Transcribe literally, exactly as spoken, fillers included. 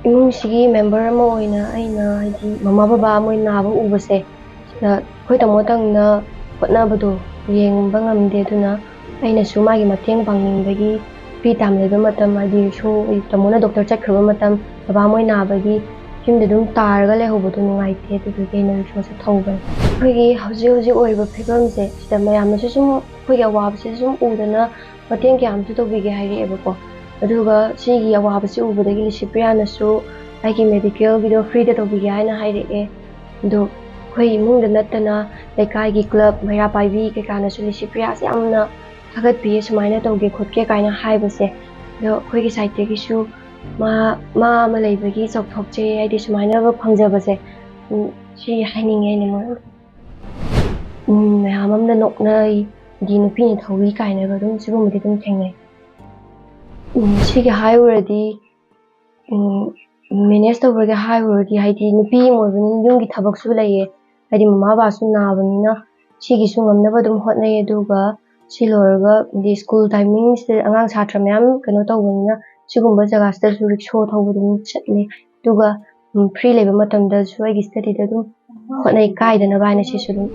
ꯏꯃꯨꯡꯁꯤꯒꯤ member ꯑꯃ ꯑꯣꯏꯅ ꯑꯩꯅ, ꯍꯥꯏꯗꯤ, ꯃꯃꯥ ꯕꯕꯥ ꯃꯣꯏ ꯅꯥꯕ ꯎꯕꯁꯦ, ꯁꯤꯗ ꯑꯩꯈꯣꯏ ꯇꯥꯃꯣꯇꯪꯅ ꯍꯣꯠꯅꯕꯗꯣ ꯌꯦꯡꯕ ꯉꯝꯗꯦ꯫ ꯑꯗꯨꯅ ꯑꯩꯅꯁꯨ ꯃꯥꯒꯤ ꯃꯇꯦꯡ ꯄꯥꯡꯅꯤꯡꯕꯒꯤ, ꯐ꯭ꯔꯤ ꯇꯥꯏꯝ ꯂꯩꯕ ꯃꯇꯝ, ꯍꯥꯏꯗꯤ, ꯁꯨꯝ ꯇꯥꯃꯣꯅ ꯗꯣꯛꯇꯔ ꯆꯠꯈ꯭ꯔꯕ ꯃꯇꯝ, ꯕꯕꯥ ꯃꯣꯏ ꯅꯥꯕꯒꯤ ꯌꯨꯝꯗ ꯑꯗꯨꯝ ꯇꯥꯔꯒ ꯂꯩꯍꯧꯕꯗꯣ ꯅꯨꯡꯉꯥꯏꯇꯦ꯫ ꯑꯗꯨꯗꯨꯒꯤ ꯑꯩꯅ ꯔꯤꯛꯁꯣꯁꯦ ꯊꯧꯕꯅꯦ꯫ ꯑꯩꯈꯣꯏꯒꯤ ꯍꯧꯖꯤꯛ ꯍꯧꯖꯤꯛ ꯑꯣꯏꯔꯤꯕ ꯐꯤꯕꯝꯁꯦ ꯁꯤꯗ ꯃꯌꯥꯝꯅꯁꯨ ꯁꯨꯝ ꯑꯩꯈꯣꯏꯒꯤ ꯑꯋꯥꯕꯁꯦ ꯁꯨꯝ ꯎꯗꯅ ꯃꯇꯦꯡ ꯀꯌꯥ ꯑꯃꯁꯨ ꯇꯧꯕꯤꯒꯦ ꯍꯥꯏꯔꯛꯑꯦꯕꯀꯣ꯫ ꯑꯗꯨꯒ ꯁꯤꯒꯤ ꯑꯋꯥꯕꯁꯤ ꯎꯕꯗꯒꯤ ꯂꯤꯁꯤꯄ꯭ꯔꯤꯌꯥꯅꯁꯨ ꯑꯩꯒꯤ ꯃꯦꯗꯤꯀꯦꯜꯒꯤꯗꯣ ꯐ꯭ꯔꯤꯗ ꯇꯧꯕꯤꯒꯦ ꯍꯥꯏꯅ ꯍꯥꯏꯔꯛꯑꯦ꯫ ꯑꯗꯣ ꯑꯩꯈꯣꯏ ꯏꯃꯨꯡꯗ ꯅꯠꯇꯅ ꯂꯩꯀꯥꯏꯒꯤ ꯀ꯭ꯂꯕ, ꯃꯩꯔꯥ ꯄꯥꯏꯕꯤ ꯀꯩꯀꯥꯅꯁꯨ ꯂꯤꯁꯤꯄ꯭ꯔꯤꯌꯥꯁꯦ ꯌꯥꯝꯅ ꯊꯥꯒꯠꯄꯤꯌꯦ, ꯁꯨꯃꯥꯏꯅ ꯇꯧꯒꯦ ꯈꯣꯠꯀꯦ ꯀꯥꯏꯅ ꯍꯥꯏꯕꯁꯦ꯫ ꯑꯗꯣ ꯑꯩꯈꯣꯏꯒꯤ ꯁꯥꯏꯠꯇꯒꯤꯁꯨ ꯃꯥ, ꯃꯥ ꯑꯃ ꯂꯩꯕꯒꯤ ꯆꯥꯎꯊꯣꯛꯆꯩ, ꯍꯥꯏꯗꯤ ꯁꯨꯃꯥꯏꯅ ꯐꯪꯖꯕꯁꯦ꯫ ꯎꯝ, ꯁꯤ ꯍꯥꯏꯅꯤꯡꯉꯦ ꯑꯩꯅ ꯃꯉꯣꯟꯗ꯫ ꯎꯝ, ꯃꯌꯥꯝ ꯑꯃꯅ ꯅꯣꯛꯅꯩ, ꯍꯥꯏꯗꯤ ꯅꯨꯄꯤꯅ ꯊꯧꯏ ꯀꯥꯏꯅꯒ ꯑꯗꯨꯝ ꯁꯤꯒꯨꯝꯕꯗꯤ ꯑꯗꯨꯝ ꯊꯦꯡꯅꯩ꯫ ꯎꯝ, ꯁꯤꯒꯤ ꯍꯥꯏꯔꯨꯔꯗꯤ, ꯎꯝ, ꯃꯦꯅꯦꯖ ꯇꯧꯕꯒꯤ ꯍꯥꯏꯔꯨꯔꯗꯤ, ꯍꯥꯏꯗꯤ ꯅꯨꯄꯤ ꯑꯃ ꯑꯣꯏꯕꯅꯤꯅ ꯌꯨꯝꯒꯤ ꯊꯕꯛꯁꯨ ꯂꯩꯌꯦ, ꯍꯥꯏꯗꯤ ꯃꯃꯥ ꯕꯕꯥꯁꯨ ꯅꯥꯕꯅꯤꯅ ꯁꯤꯒꯤꯁꯨ ꯉꯝꯅꯕ ꯑꯗꯨꯝ ꯍꯣꯠꯅꯩ꯫ ꯑꯗꯨꯒ ꯁꯤ ꯂꯣꯏꯔꯒ ꯍꯥꯏꯗꯤ ꯁ꯭ꯀꯨꯜ ꯇꯥꯏꯃꯤꯡꯁꯤꯗ ꯑꯉꯥꯡ ꯁꯥꯇ꯭ꯔ ꯃꯌꯥꯝ ꯀꯩꯅꯣ ꯇꯧꯕꯅꯤꯅ ꯁꯤꯒꯨꯝꯕ ꯖꯒꯥꯁꯤꯗꯁꯨ ꯔꯤꯛꯁꯣ ꯊꯧꯕ ꯑꯗꯨꯝ ꯆꯠꯂꯦ꯫ ꯑꯗꯨꯒ, ꯎꯝ, ꯐ꯭ꯔꯤ ꯂꯩꯕ ꯃꯇꯝꯗꯁꯨ ꯑꯩꯒꯤ ꯁ꯭ꯇꯗꯤꯗ ꯑꯗꯨꯝ ꯍꯣꯠꯅꯩ, ꯀꯥꯏꯗꯅꯕ ꯍꯥꯏꯅ ꯁꯤꯁꯨ ꯑꯗꯨꯝ꯫